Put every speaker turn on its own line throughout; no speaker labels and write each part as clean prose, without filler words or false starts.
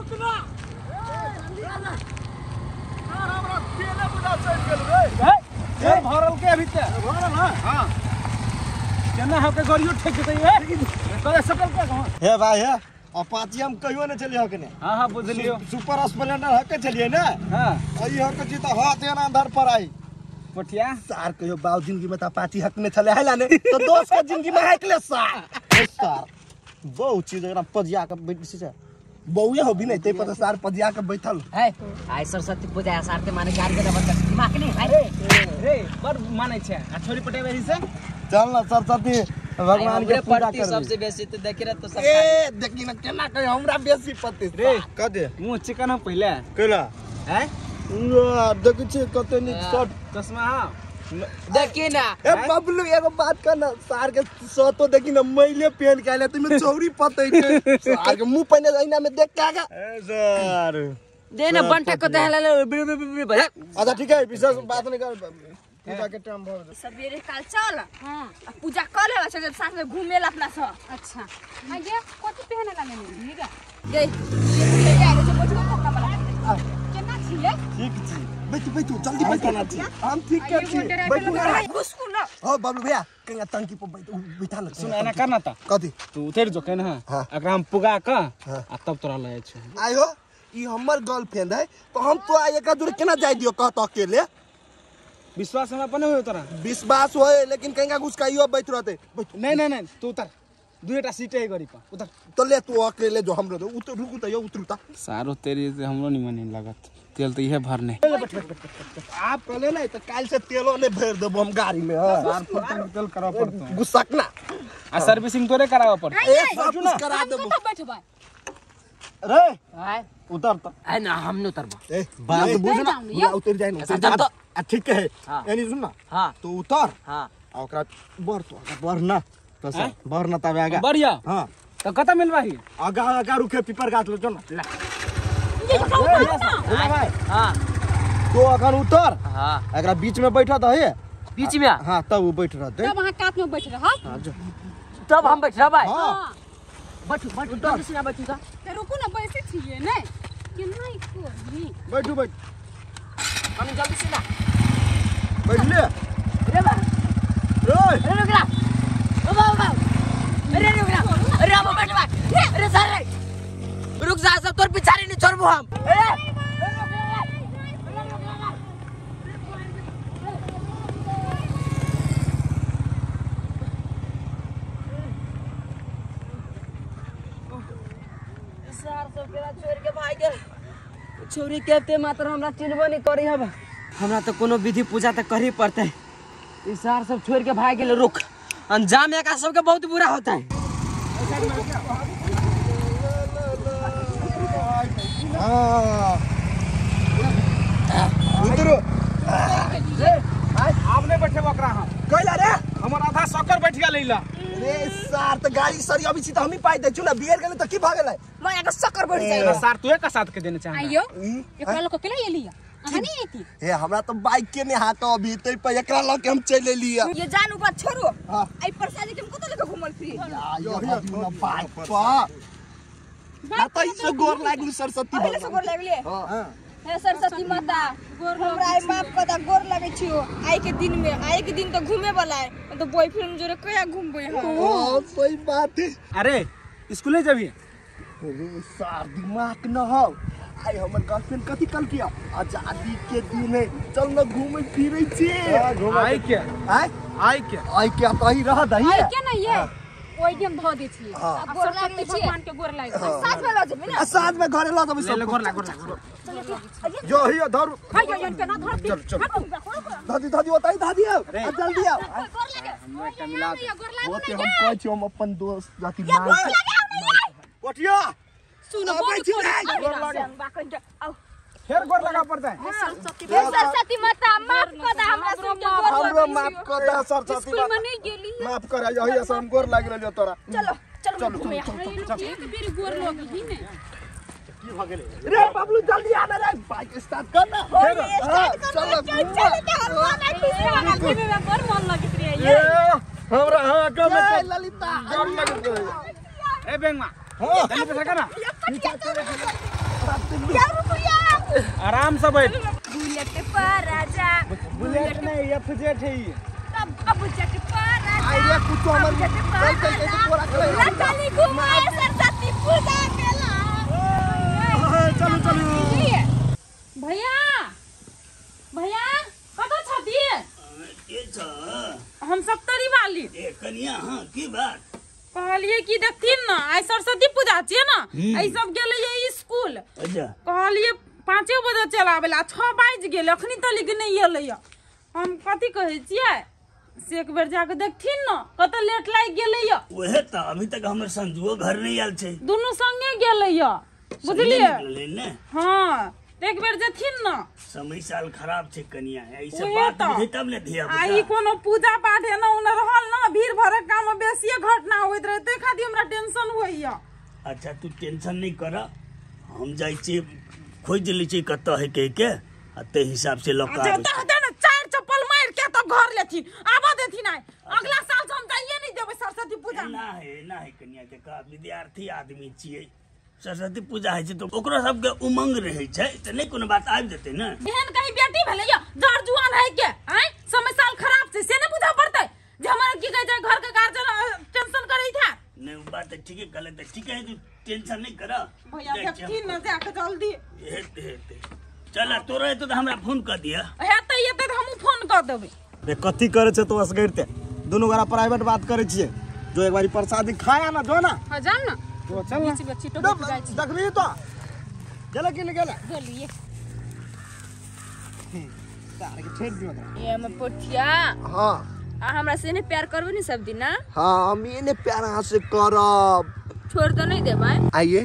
रुकना यार हमरा तेले बुझा चल गेल रे ए भरल के अभी ते भरल हां हां केना हो के गाड़ियो ठेक देतै ए करे सकल के हां
हे भाई हे अपाची हम कहियो ने चलियो कने
हां हां बुझलियो
सुपर स्प्लेंडर हके चलिए ने
हां
ई हके छी त हाथ एना अंदर पर आई
पटिया
सार कहियो बाऊ जिंदगी में त अपाची हक ने चले हैला ने तो दोस्त के जिंदगी में हक ले सार सार बहुत चीज एकरा पजिया के बैठ छै बौए हो भी नहीं ते पता सार पजिया के बैठल
है आई सरस्वती पूजा सार ते माने गाड़ी के बंद दिमाग नहीं भाई
रे बड़ मानै छै आ छोरी पटेबे से
चल ना सरस्वती भगवान के पूजा कर
सबसे बेसी तो देख रहे तो सब
ए देखी ना केना कहे हमरा बेसी पति
रे
कह दे
मुंह चिकन हम पहिले
केला
हैं
देखै छी कते नीक शर्ट
चश्मा हां
देखी ना
ए बबलू एगो बात कर ना सार के सतो देखी ना मैले पहन के आले तुमे चौरी पतै छै सार के मुंह पहिने ऐना में देख के आगा ए सर
they ना बंटा को देहला ले बि
अच्छा ठीक है विशेष बात नहीं कर पूजा के टाइम भर
सवेरे काल चल हां आ पूजा कर लेवा छै जब साथ में घूमे ला अपना सब
अच्छा हां ये कथि पहने ला लेने हीगा
ये ये आगे से बैठो कपड़ा वाला
केना छियै
ठीक छी बैठू बैठू जल्दी बैठू ना छी हम ठीक के छी बैठू ना
घुसकू ना
हां बाबू भैया कहीं टंकी पर बैठ बैठा ल
सुन एना करना त
कथि
तू उतर जो केना हां एकरा हम पुगा क आ तब तोरा ल जाइ छी
आयो ई हमर गर्लफ्रेंड है तो हम तो आ एका दूर केना जाय दियो कहत अकेले
विश्वास हमरा पर नहीं होय तोरा
विश्वास होय लेकिन कहीं घुसकाइयो बैठ रहते
नहीं नहीं नहीं तू उतर दुईटा सीट है गाड़ी पर उतर
तो ले तू अकेले जो हमरो दे उतर रुकू त यो उतरू त
सारो तेरी से हमरो नहीं मने लागत तेल तो इहे भरने
आप कहले नहीं त काल से तेलो नहीं भर देबो हम गाड़ी में हां
सार फुल टंकी तेल कराव पड़तो
गुस्सा ना
आ सर्विसिंग तोरे कराव पड़तो
ए सब कुछ करा देबो
तो बैठबा
रे
हाय
उतर त
ए ना हम नहीं उतरबो
ए बात बुझ ना उतर जाय ना आ ठीक है एनी सुन ना
हां
तो उतर
हां
आ ओकरा बर तो बर ना तो सर बर ना तबे आगा
बढ़िया हां तो कत मिलवाही
आगा आगा रुके पीपर गाछ लो चल ना
ये तो
भाई
हां
तो अखन उतर
हां
एकरा बीच में बैठा त है
बीच में
हां तब वो बैठ रहते
तब वहां कात में बैठ रह
हां
तब हम बैठ रहबै
हां
बैठू बैठू जल्दी से ना बैठू ता
त रुकू ना बैसे छियै नै केना कोनी
बैठू बैठ
हम जल्दी से ना
बैठ ले
रे बा
रे
अरे रुक ना ओ बाबा अरे रुक ना अरे हम बैठ बा अरे सर रे रुक जा सब तोर पिछाड़ी नहीं छोड़बो हम अरे सर सब केरा छोड़ के भाग गेल छोरी के मात्र हमरा चिन्हबो नहीं करी हब हमरा तो कोनो विधि पूजा त करही पड़तै ई सार सब छोड़ के भाग गेल रुक अंजाम एक सबके बहुत बुरा होता है
उतरो
आप नहीं बैठे ओकरा हम
कैला रे
हमर आधा सकर बैठ गेल ला
रे सार त गाड़ी सरी अभी छी त हमही पाइ दै छु ना बियर गेलै त की भ गेलै
मैं एगो सकर बैठ जाय
सार तू एक साथ के देने चाहे
आइयो एकरा लोग के एलिया अहाँ नहीं एती
ए हमरा त बाइक के नहीं हाथ अभी तै पर एकरा ल के हम चल एलिया
ये जान ऊपर छोड़ो आई प्रसाद के हम कत लेके घुमल फिरी
आयो बाइक पर ना त ई से गोर लागलु सरस्वती
पहिले से गोर लागले
हां
हे सरस्वती माता हमरा आई माफ कर दा गोर लगे छियो आई के दिन में आई के दिन तो घूमे वाला है तो बॉयफ्रेंड जोरे कया घूमबे हम
हां सही बात है
अरे स्कूले जबी
अरे सार दिमाग न हो आई हमर गर्लफ्रेंड कथि कल किया आजादी के दिन है चल न घूमे फिरे छी
आई के
आई
आई के
आई के त ही रह दही
आई के नहीं है ओइ दिन धो दै छी
हां
गोर लागै छी भगवान के गोर लागै
साथ में ल जेबे ना
साथ में घरे ल जेबे
सब गोर लाग गोर लाग
जो हियो धर
हाय यो के ना धरती
चल चल दादी दादी ओतई दादी आओ जल्दी आओ
गोर लागे
हमरा एकटा मिला दे
होते हम कहै छी हम अपन दोस्त जाति मान पटिया
सुनो
गोर लागे
आओ
फेर गोर लगा पड़ता है
सरस्वती माता माफ कर दा हमरा सुन के गोर
हमरो माफ कर दा सरस्वती
स्कूल में नहीं गेली
माफ कर यही से हम गोर लाग रहलियो तोरा
चलो चलो घूमे
एक बेर गोर लगी ने
की भ गेलै रे बबलू जल्दी आ ना रे बाइक स्टार्ट कर ना
चलो चल चल
में बड़ मन लगत रे ये
हमरा हां कम ललिता
गोर लगत ए बेंगमा
हां
जल्दी पैसा कर ना
ये पटिया क्या रुपया
आराम से बैठ।
बुलेट पर राजा,
बुलेट नहीं एफजेड है ये।
तब अब जट पर राजा
आइडिया कुछ हमर चल चल के पूरा कर
चली घुमाए सरस्वती पूजा मेला।
चलो चलो
भैया भैया कतौ छथि?
के छ?
हम सप्तरी वाली।
ए कनिया, हां की बात?
कहलिए कि देखथिन ना आइ सरस्वती पूजा छियै ना, एहि सब गेलैये स्कूल।
अच्छा
कहलिए 5 बजे चल आबै ला, 6 बाजि गेल अखनी तलिक नहि एलैये। हम कथी कहै छियै से एक बेर जाके देखथिन ना कतऽ लेट लागि गेलैये।
ओहे त अभी तक हमर संजुओ घर नहीं आयल छै,
दुनू संगे गेलैये बुझलिए
ने।
हाँ एक बेर जथिन ना,
समय साल खराब छै कनिया, ऐसे बात बुझे तब ने धिया पुता।
आ ई कोनो पूजा पाठ एना ओना रहल ना, भीड़ भाड़क काम में बेसिए घटना होइत रहे, तै खातिर हमरा टेंशन होइया।
अच्छा तू टेंशन नहीं कर, हम जाइ छी खोज लै छी कतऽ है कह के, आ ते हिसाब से लऽ के आबै।
जतऽ ने 4 चप्पल मारि के तब घर लेथिन, आबऽ देथिन। आइ अगला साल से हम जाइए नहीं देबै सरस्वती पूजा।
ना है ना है कनिया, देखा विद्यार्थी आदमी छियै, सरस्वती पूजा है तो ओकरो सबके उमंग रहे छै त नहीं कोनो बात आबि जेतै ने।
एहन कहीं बेटी भेलै या जर जुआन है के आइ समय साल खराब छै से ने बुझा पड़तै जे हमरा की कहै छै घर के गार्जियन टेंशन करै था।
नहीं उ बात ठीक है, गलत है ठीक है, तू टेंशन नहीं कर
भैया, देखथिन न जाके जल्दी।
हेते हेते चल तोरा हेतै त हमरा फोन कर दिया,
हेतै हेतै त हमहूँ फोन कर देबै।
रे कथी करै छै तो असगरते दुनू गोरा प्राइवेट बात करै छियै, जो एक बारी प्रसादी खाया ना जो ना।
हां जाम ना
तो चल ना, देखबी तो गेले कि नहीं गेले?
गेलिए
तार के छेड़ दियो।
ये हम पोठिया।
हां
आ हमरा से ने प्यार करबो ने सब दिन ना?
हां हम ये ने प्यार अहाँ से करब,
छोड़ तो नहीं देबै।
आइए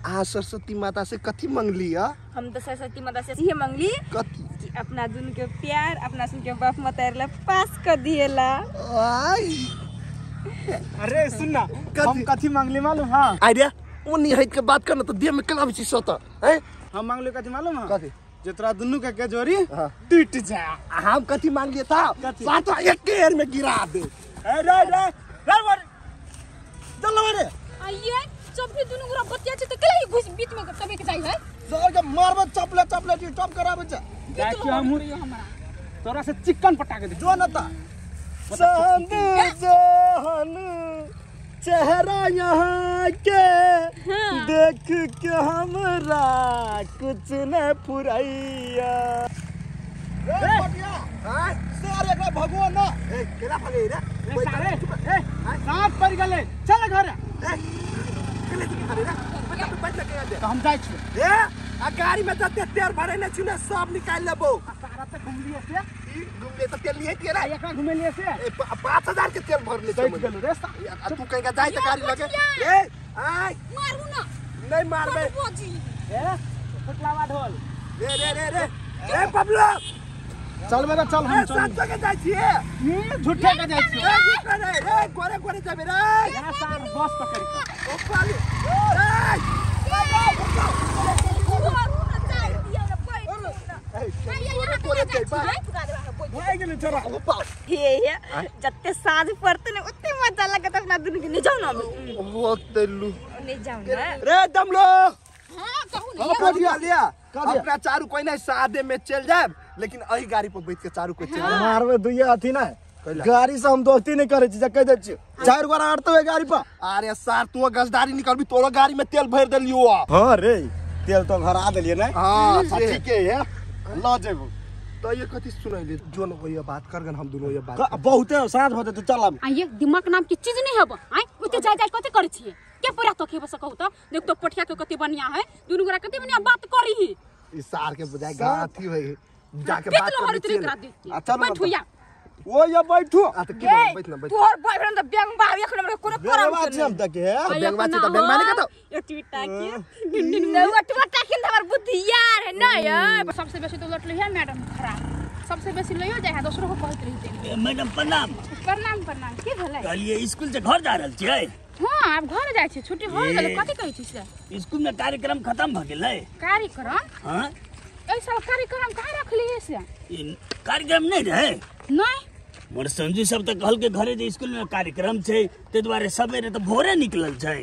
अहाँ सरस्वती माता से कथी मंगली?
हम तो सरस्वती माता से ये मंगली
कथी
कि अपना दुन के प्यार अपना सुन के बाप मतार ला पास कर दिएला।
आई
अरे सुन ना, हम कथी मांगली मालूम? हां
आइडिया ओ नहीं हट के बात करना तो देह में कलाब छी सोता हैं।
हम मांगली कथी मालूम? हां
कथी?
जे तोरा दुनू के जोड़ी टूट जा।
हम कथी मांगलिए था? सातो एक एयर में गिरा दे।
ए रे रे रे वर चल रे।
आइए जब भी दुनू गोरा बतिया छै त केले घुस बीच में तबे के जाई है
सर के मारब चपले चपले टी टॉप कराबे छै।
जा के हम तोरा से चिकन पटा के दे
जो न ता चांद जहन चेहरा यहाँ के देख के हमरा कुछ न फुरैया। रे पटिया हां सर एकरा भगवान ना ए केना भगै रे
सारे ए साथ पड़ गेलै चल घर
ए केले के घरे रे पैसा के दे
हम जाइ छी।
ए आ गाड़ी में जते तेल भरे ने छी ने सब निकाल लेबो।
सारा त घुमलिए से
ई घुमले त तेल लिए तेरा
एकरा घुमेलिए से
ए 5000 के तेल भरले
छै गेलो रे।
तू कहीं जाय त गाड़ी लगे ए आय
मारू ना
नहीं मारबे
ए फटलावा ढोल
रे रे रे रे ए बबलू
चल बेटा चल हम
चल साथ के जाय छी
ई झूठे के जाय छी
ए झूठे रे रे गोरे गोरे जाबे रे
यहाँ सार बस पकड़ के
ओ पाली ए
जत्ते साँझ पड़ते ने ओते मजा लगत अपना दुनू के। नहीं जाओ ना नहीं जाओ ना
रे दमलो।
हां कहू ने
लिया अपना चारू कोई नहीं सादे में चल जाए, लेकिन अही गाड़ी पर बैठ के चारू कोई चल जाए।
मारबे दुइया अथी ना गाड़ी से हम दोस्ती नहीं करे छी, कह दे छी चार गोरा अड़ते गाड़ी पर।
अरे सार तू गजदारी निकलबी तोरो गाड़ी में तेल भर देलियो।
हां रे तेल तो भरा देलिए ने।
हां
अच्छा ठीक है ल जेबो।
तो ये कथी सुनैले जो न होइए बात करगन हम दुनो ये बात
बहुते साँझ भ जेतै चल अब।
आ ये दिमाग नाम के चीज नहीं हब आइ ओते जाय जाय कथी करै छियै के पूरा तो खेब सकौ त देख तो पठिया के कते बढ़िया है दुनू गोरा कते बढ़िया बात करी ही।
ई सार के बुझाय गाथी होई जाके बात कर
आ चल
बैठू या
ओ या बैठू।
आ त की बैठ ना बैठ
तोहर बॉयफ्रेंड त बैंक बा एखन हमरा कोनो करम
बात छै हम त के
बैंक बात छै त बैंक माने कत
एक टा के
ओटवा टाके हमर बुद्धि यार है ना यार।
सबसे बेसी तो लटलै है मैडम खराब सबसे बेसी लइयो जाय है दोसरो को कहत रही।
मैडम प्रणाम।
प्रणाम प्रणाम। की भेलै?
कहलिए स्कूल से घर जा रहल छियै।
हां आब घर जाय छी छुट्टी हो गेलै। कथि कहै छी से?
स्कूल में कार्यक्रम खत्म भ गेलै।
कार्यक्रम?
हां
एहि साल कार्यक्रम कहाँ रखलियै से?
ई कार्यक्रम नहीं रहे?
नहीं
मोर संजू सब त कहल के घरे जे स्कूल में कार्यक्रम छै ते दुआरे सबेरे त भोरे निकलल छै।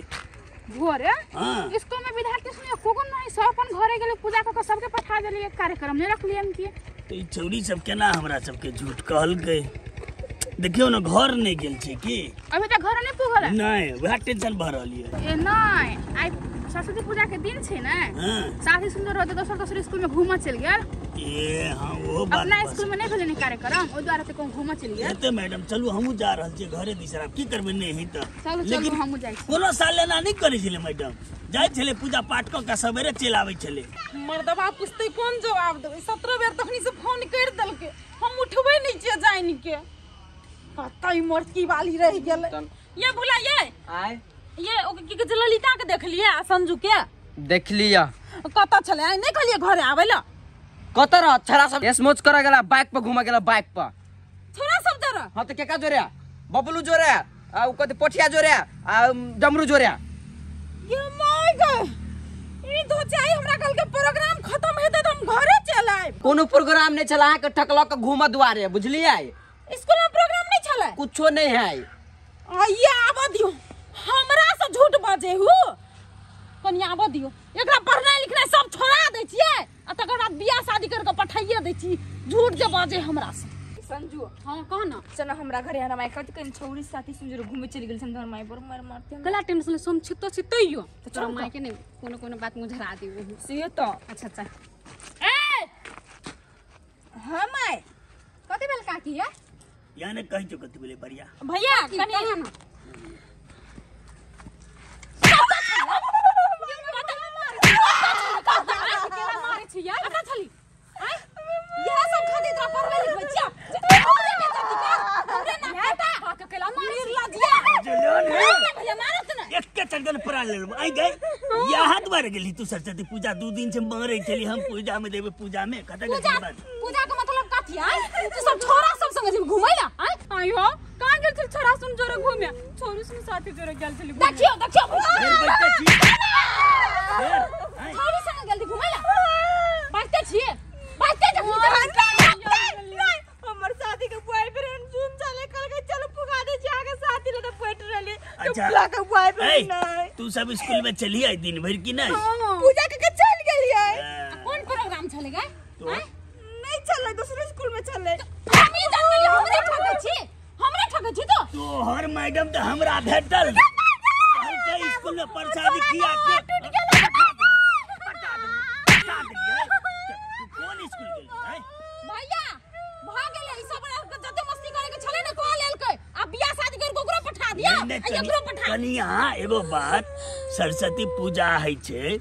भोरे
हां
स्कूल में विद्यार्थी सुनियो कोगन नहीं सब अपन घरे गेले पूजा क के सबके पठा देलिए कार्यक्रम नहीं रखलिए हम की।
तो ई छौरी सब केना हमरा सबके झूठ कहलकै? देखियो ना घर नहीं गेल छै की?
अभी तक घर नहीं पुगल
नहीं, वह टेंशन भ रहल ये।
ए नहीं आई सरस्वती पूजा के दिन छै ने, साथी सुंदर रहते दोसर दोसर स्कूल में घूमऽ चल गेल।
ए हां वो बात
अपना स्कूल में नहीं भेलै ने कार्यक्रम, ओइ दुआरे से कहूं घूमऽ चल गेल।
एते मैडम चलू हमहु जा रहल छी घरे दिस, आब की करबै नहीं है त
चलू चलू हमहु जाइ छी।
कोनो साल एना नहीं करै छलै मैडम, जाइ छलै पूजा पाठ क के सवेरे चलि आबै छलै।
मर्दबा पुछतै कोन जवाब देबै? 17 बेर तखनी से फोन कर देलकै, हम उठबै नहीं छियै जानि के। कतई मोटकी वाली रह गेलै। ये भुला ये
आय
ये ओ की कहै छै ललिता के देखलिए आ संजू के
देखलिए।
कत छलै? आइ नहीं कहलिए घरे आबै ल।
कत रह छोरा सब स्मोच करे गेला, बाइक पर घुमा गेला, बाइक पर
छोरा सब जरा।
हां त केका जोरे? बबलू जोरे आ उ कथि पोठिया जोरे आ डमरू जोरे।
ये my गे ई तो चाही हमरा कल के प्रोग्राम खत्म हेतै त हम घरे चल आएब।
कोनो प्रोग्राम नहीं छला अहाँ के ठकलक के घुमा दुआरे, बुझलियै?
स्कूल में प्रोग्राम नहीं छलै?
कुछो नहीं है।
आइए आबऽ दियो, हमरा से झूठ बाजे हु। कनी आबऽ दियो, एकरा पढ़नाइ लिखनाइ सब छोड़ा दै छियै आ तकर बाद बियाह शादी कर के पठाइए दै छी। झूठ जे बाजे हमरा से।
संजू
हां कह ना
चल हमरा घरे हमरा माय कथि कन छौरी साथी सुंजर घूमे चल गेल छन, हमर माय बड़ मार मारते।
कला टेंशन सोम छितो छितैयो त तोरा माय के नहीं कोनो कोनो बात मुझरा देबो
से तो।
अच्छा अच्छा ए
हां my
कथि भेल काकी है?
याने कहि जो कथि भेलै बढ़िया
भैया कनी
ना
गेली तू सरस्वती पूजा 2 दिन से मारे छली, हम पूजा में देबे पूजा में कत
पूजा पूजा के मतलब कथि आय? तू सब छोरा सब संगे जेबी घुमै ला आय? आयो कहां गेल छल छोरा सुन जोरे घुमे? छोरी सुन साथी जोरे गेल छली। देखियो देखियो छोरी संगे गेल घुमै ला बाजते छिए बाजते जखनी
नहीं हमर साथी के बॉयफ्रेंड सुन चले कल के चलो पुगा दे छी आगे साथी ले त बैठ रहली तो बुला के बॉयफ्रेंड नहीं।
तू सब स्कूल में चली आई दिन भर की नहीं?
पूजा के चल गेलिए।
कोन प्रोग्राम छले गए?
नहीं चले दूसरे स्कूल में चले।
हम ई जान गेलिए, हमरे ठकै छी, हमरे ठकै छी तो।
तोहर मैडम त हमरा भेटल कहलकै स्कूल में प्रसाद किया के
टूट गेल।
पटा देलिए। तू कोन स्कूल गेली है
भैया? भ गेलै ई सब जते मस्ती करे के छले ने कह लेलकै। आ बियाह शादी कर के ओकरो पठा दिया आ एकरो पठा।
कनिया एगो बात, सरस्वती पूजा है छै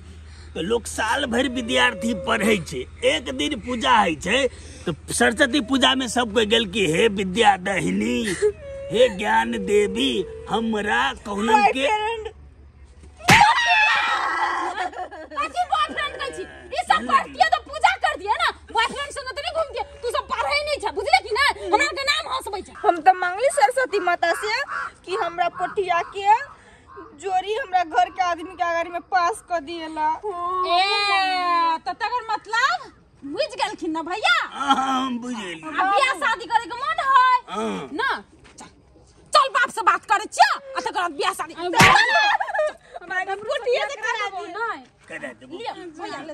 तो लोग साल भर विद्यार्थी पढ़े छै, एक दिन पूजा है छै तो सरस्वती पूजा में सब कोई गेल कि हे विद्या दहिनी हे ज्ञान देवी हमरा कहनन के
कथि बॉयफ्रेंड कहै छी? ई सब पढ़तिए तो पूजा कर दिए ना, बॉयफ्रेंड संग त नहीं घूमतिए। तू सब पढ़ै नहीं छै बुझले कि ना? हमरा के नाम हंसबै छै।
हम त मांगली सरस्वती माता से कि हमरा पोठिया के जोरी हमरा घर के आदमी के आगारी में पास कर दिएला।
ए त तकर मतलब बुझ गेलखिन ना भैया?
हां बुझ गेली।
आ बियाह शादी करे के मन है ना? चल बाप से बात करे छिया आ तकर बाद बियाह शादी
मैडम पोठिया से करा दी
नहीं
करा देबो।
लिया भैया ले।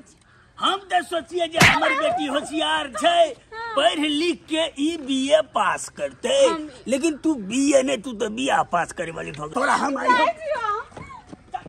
हम त सोचिए जे हमर बेटी होशियार छै, पढ़ लिख के ई बीए पास करते, लेकिन तू बीए नहीं, तू तो बियाह पास करे वाली भग। थोड़ा हम आई